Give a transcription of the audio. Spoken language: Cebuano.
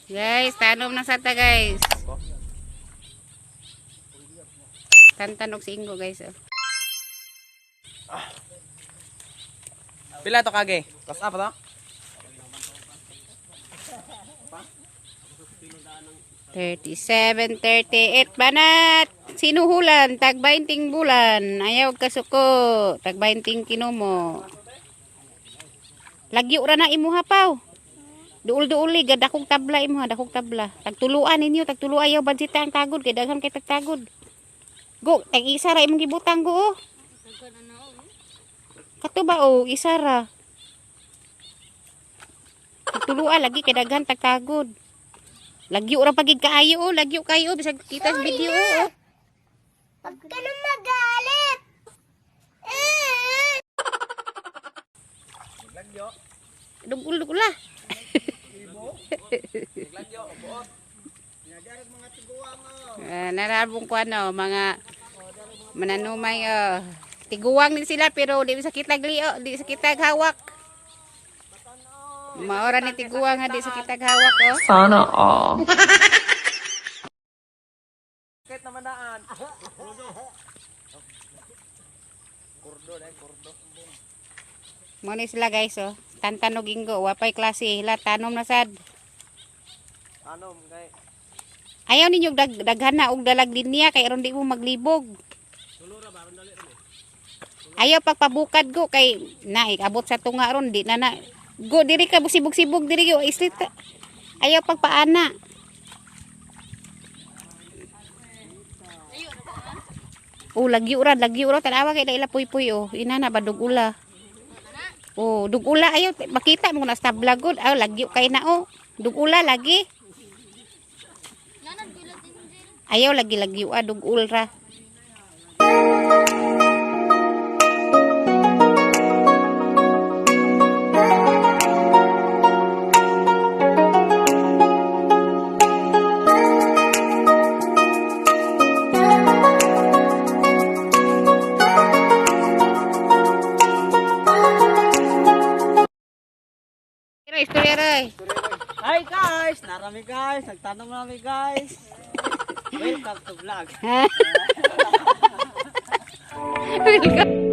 Guys, tanom na sata guys. Tantanog si Ingo guys. Oh. Pila to kage? Kas apa to? 37, 38, banat! Sinuhulan, tag 20 bulan. Ayaw kasuko, tag 20 kinumo. Lagyo ra na imuha paw. Duol-duoli, gadakog tabla imuha, dakog tabla. Tagtuluan ninyo, tagtuluan ayaw bansita ang tagod, kay daghan kay tagtagod. Go, tag isa ra imong gibutang go. Oh. Kato ba oh, isa ra. Tagtuluan lagi kay daghan tagtagod. Lagyo ra pagid kaayo oh, lagyo kayo bisag kita sa video oh. Huwag ka na magalit. Eh! Lagyo. Dugul dugul lah. Lagyo, buot. Ah, narabong ko ano, mga mananumay oh. Tiguang din sila pero di sa kitag lio, di sa kitag hawak. Maora ni tiguang nga di sa kitag hawak oh. Sana all. Kahit naman daan. Kurdo dai, kurdo. Mo ni sila guys oh. Tantanog inggo, wapay klase hila tanom na sad. Anom kay. Ayaw ninyo daghan na og dalag linya kay aron di mo maglibog. Ayaw pagpabukad go kay na abot sa tunga ron di na na. Go diri ka sibog-sibog diri go islit. Ayaw pagpaana. Oh, lagyo ra tanawa kay ila puy-puy oh. Ina na ba dugula. Oh, dugula ayaw makita mo na sa tabla gud. Aw lagyo kay na oh. Dugula lagi. Ayaw lagi lagyo ah, dugul ra. Pero istorya roy. Hi guys! Narami guys! Nagtanong nami guys! Welcome to vlog! Welcome.